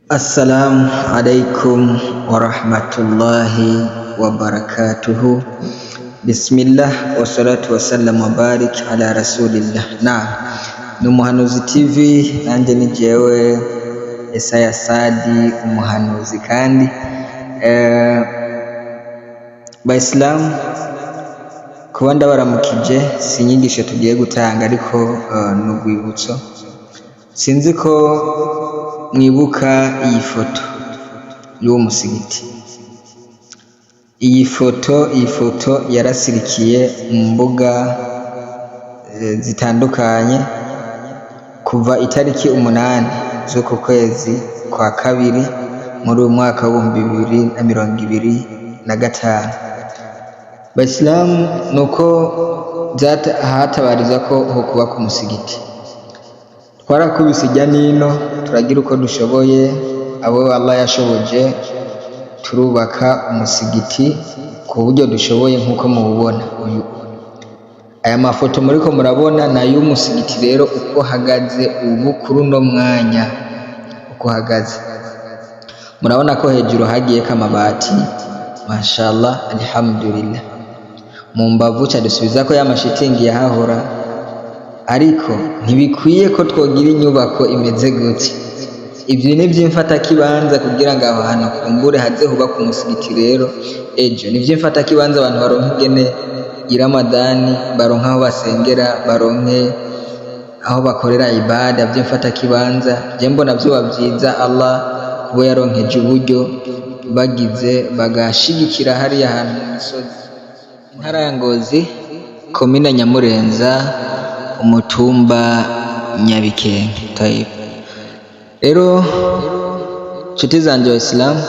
Assalamu alaikum warahmatullahi wabarakatuhu. Bismillah wassalatu wassalamu wabarik ala rasulillah. Naam, ni Umuhanuzi TV, nanjye ni jewe Esaya Sadi umuhanuzi. Kandi bayisilamu, kuba ndabaramukije si inyigisho tugiye gutanga, ariko ni urwibutso. Sinzi ko mwibuka iyi foto y'uwo musigiti. Iyi foto yarasirikiye mu mbuga zitandukanye kuva itariki 8 z'uku kwezi kwa kabiri muri uyu mwaka w'2025. Bayisilamu, nuko hatabariza ko hokubaka umusigiti. Twarakubise ijya nino, turagira uko dushoboye, abo Allah yashoboje, turubaka umusigiti ku buryo dushoboye nk'uko muwubona uyu. Aya mafoto muriko murabona ni ay'umusigiti rero uko uhagaze ubu kuri uno mwanya, uko uhagaze. Murabona ko hejuru hagiyeko amabati, mashallah, alhamdulillah. Mu mbavu ca dusubizako ya mashitingi yahahora, ariko ntibikwiye ko twogira inyubako imeze gutya. Ivyo ni ivy'imfatakibanza kugira ngo aho hantu kumbure haze hubakwe umusigiti. Rero ejo ni ivy'imfatakibanza, abantu baronke ingene iramadani baronke aho basengera, baronke aho bakorera ibada vy'imfatakibanza. Je mbona vyoba vyiza Allah kuba yaronkeje uburyo, bagize bagashigikira hariya hantu mu misozi, intara ya Ngozi, komine Nyamurenza, umutumba Nyabikenke. Tayib. Rero nshuti zanje abayisilamu,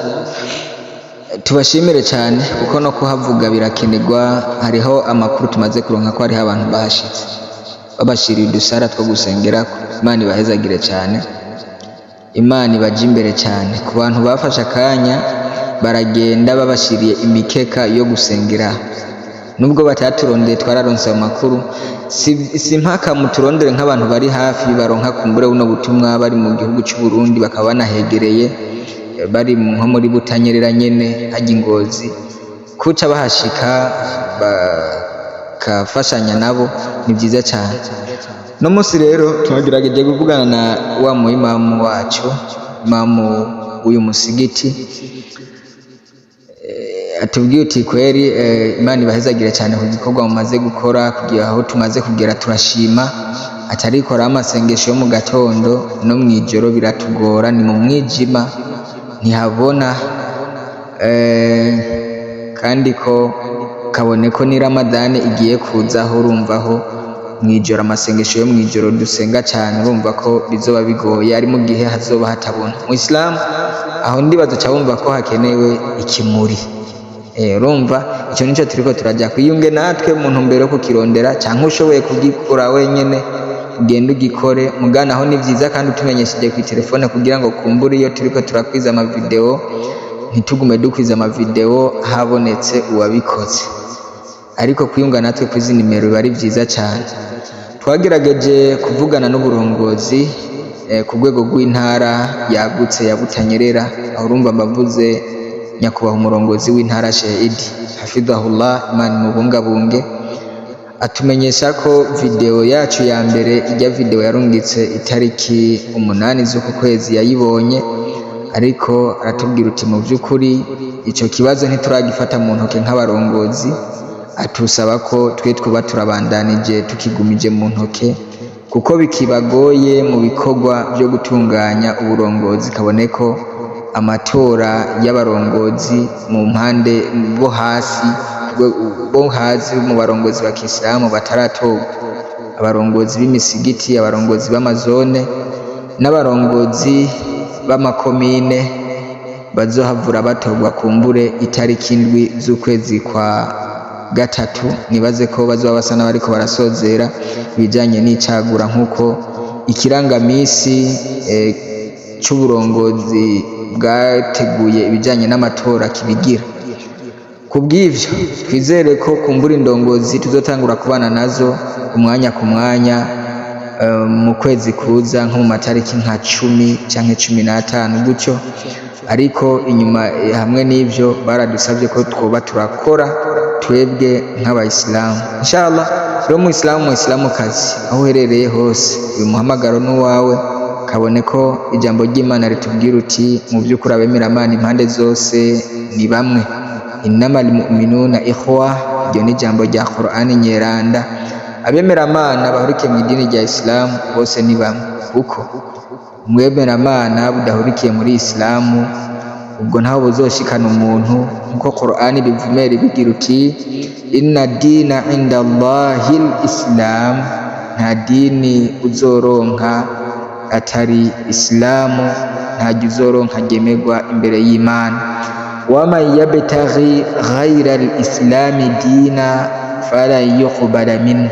tubashimire cyane kuko no kuhavuga birakenerwa. Hariho amakuru tumaze kuronka ko hariho abantu bahashitse babashiriye udusara two gusengerako. Imana ibahezagire cyane, Imana ibaje imbere cyane. Ku bantu bafashe akanya baragenda babashiriye imikeka yo gusengeraho, nubwo bataturondeye, twararonse ayo makuru. Si mpaka muturondere nk'abantu bari hafi baronka kumbure buno butumwa, bari mu gihugu cy'u Burundi bakaba banahegereye, bari nko muri Butanyerera nyene hajya Ingozi, kuca bahashika bakafashanya nabo ni byiza cyane. No munsi rero twagerageje kuvugana na wa muimamu wacu, imamu w'uyu musigiti, atubwiye uti: "Kweri Imana ibahezagire cyane ku gikorwa mumaze gukora kugira aho tumaze kugera, turashima." Atarikora amasengesho yo mu gatondo no mw'ijoro biratugora, ni mu mwijima, ntihabona, kandi ko kabone ko ni Ramadani igiye kuzaho, urumvaho mw'ijoro, amasengesho yo mw'ijoro dusenga cyane, urumva ko bizoba bigoye ari mu gihe hazoba hatabona. Mu Islam aho ndibaza ca wumva ko hakenewe ikimuri. Urumva icyo nico turiko turajya kwiyunge natwe mu ntumbero yo kukirondera, canke ushoboye kugikora wenyene ugende ugikore mugana aho ni vyiza, kandi utumenyesheje ku telefone kugira ngo kumbure iyo turiko turakwiza amavideo ntitugume dukwiza amavideo habonetse uwabikoze. Ariko kwiyunga natwe kwizi nimero biba ari vyiza cyane. Twagerageje kuvugana n'uburongozi ku rwego rw'intara yagutse ya Butanyerera. Aho urumva mbavuze nyakubahwa umurongozi w'intara Sheikh Idi hafidhahullah, Imana imubungabunge. Atumenyesha ko video yacu ya mbere, ijya video yarungitse itariki 8 z'uku kwezi, yayibonye, ariko aratubwira uti: "Mu by'ukuri icyo kibazo ntituragifata mu ntoke nk'abarongozi." Atusaba ko twe twuba turabandanije tukigumije mu ntoke kuko bikibagoye mu bikorwa byo gutunganya uburongozi, kabone ko amatora y'abarongozi mu mpande bo hasi mu barongozi ba kisilamu bataratorwa, abarongozi b'imisigiti, abarongozi b'amazone n'abarongozi b'amakomine bazohavura batorwa kumbure itariki 7 z'ukwezi kwa gatatu. Nibaze ko bazoba basa n'abariko barasozera ibijanye n'icagura nk'uko ikirangamisi c'uburongozi bwateguye ibijanye n'amatora kibigira. Kubw'ivyo twizere ko kumbura indongozi tuzotangura kubana nazo umwanya ku mwanya. mu kwezi kuza nko mu matariki nka 10 canke 15 gutyo. Ariko inyuma hamwe n'ivyo baradusabye ko twoba turakora twebwe nk'abayisilamu, inshallah. Rero umuyisilamu, umuyisilamukazi, aho uherereye hose, uyu muhamagaro n'uwawe. Kabone ko ijambo ry'Imana ritubwira uti: mu by'ukuri abemeramana impande zose ni bamwe, innamal mu'minuna ikhwa. Iryo ni ijambo rya Qur'ani nyeranda. Abemeramana bahurikiye mu idini rya Isilamu bose ni bamwe, kuko umwemeramana budahurikiye muri Isilamu ubwo ntaho buzoshikana umuntu, nkuko Qur'ani bivumera ibigira uti: inna dina inda Allahi islam. Nta dini uzoronka atari Isilamu, ntaryo uzoronka ryemerwa imbere y'Imana. Waman yabtaghi ghayra al-islami dina falan yuqbala minhu.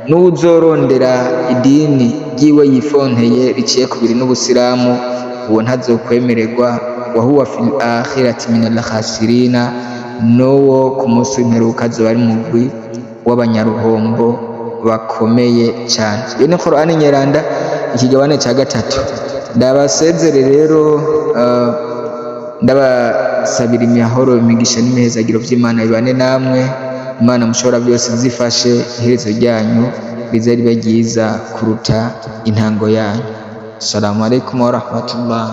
N'uwuzorondera idini ryiwe yifonteye riciye kubiri n'ubusilamu, uwo ntazokwemererwa. Wa huwa fil akhirati min al-khasirina. N'uwo ku munsi w'imperuka azoba ari mugwi w'abanyaruhombo bakomeye cyane. Iyo ni Qur'ani nyeranda, ikigabane cya gatatu. Ndabasezere rero, ndabasabira imihoro, imigisha n'imihezagiro by'Imana bibane namwe. Imana mushobora byose zifashe iherezo ryanyu rize ribe ryiza kuruta intango yanyu. Assalamu alaikum warahmatullah.